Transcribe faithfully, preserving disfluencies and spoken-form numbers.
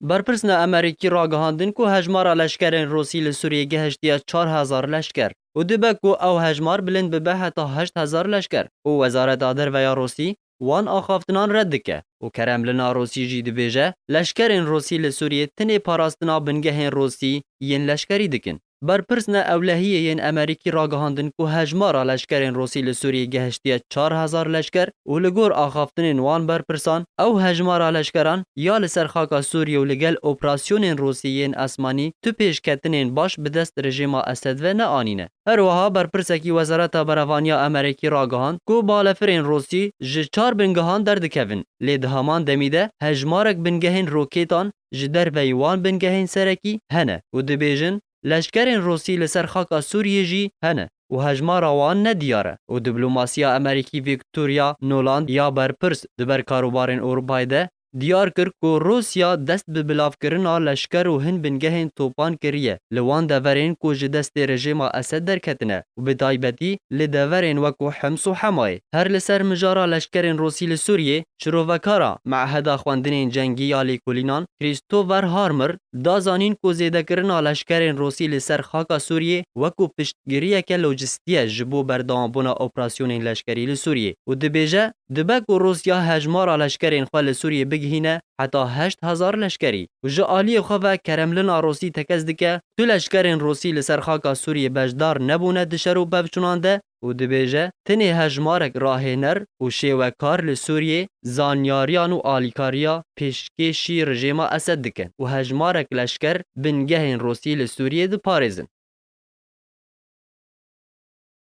Berpirsna Amerîkî ragihandin ku hejmara leşkerên Rûsî li Sûriyê gehiştiye çar hezar leşker û dibe ku ew hejmar bilind bibe heta heşt hezar leşker û Wezareta Derve ya Rûsî wan axaftinan red dike û Keremlina Rûsî jî dibêje, leşkerên Rûsî li Sûriyê tinê parastina bingehên Rûsî yên leşkerî dikin. Berpirsna ewlehiyê yên Amerîkî ragihandin ku hejmara leşkerên Rûsî li Sûriyê gehiştiye çar hezar leşker û li gor axaftinên wan berpirsan, ew hejmara leşkeran ya li ser xaka Sûriyê û li gel operasyonên Rûsî yên esmanî tu pêşketinên baş bi dest rejîma Esed ve neanîne. Her wiha berpirsekî Wezareta Berevaniya Amerîkî ragihand ku balefirên Rûsî ji çar bingehan derdikevin, lê di heman demî de hejmarek bingehên rokêtan ji derveyî wan bingehên serekî hene û dibêjin, leşkerên Rûsî li ser xaka Sûriyê jî hene û hejmara wan nediyar e û diplomasiya Amerîkî Victoria Nuland ya berpirs di ber karûbarên Ewropayê de diyar kir ku Rûsya dest bi bilavkirina leşker û hin bingehên topan kiriye li wan deverên ku ji destê rejîma Esed derketine û bi taybetî li deverên wekû Hims û Hemayê. Her li ser mijara leşkerên Rûsî li Sûriyê, şirovekara Meheda Xwendinên Cengî ya Lêkolînan Christopher Harmer da zanîn ku zêdekirina leşkerên Rûsî li ser xaka Sûriyê wekû piştgiriyeke lojîstî ye ji bo berdewambûna operasyonên leşkerî li Sûriyê û dibêje, dibe ku Rûsya hejmara leşkerên xwe li Sûriyê bigihîne heta heşt hezar leşkerî û ji aliyê xwe ve Keremlina Rûsî tekez dike, tu leşkerên Rûsî li ser xaka Sûriyê beşdar nebûne di şer û pevçûnan de û dibêje, tinê hejmarek rahêner û şêwekar li Sûriyê zanyariyan û alîkariya pêşkêşî rejîma Esed dikin û hejmarek leşker bingehên Rûsî li Sûriyê diparêzin.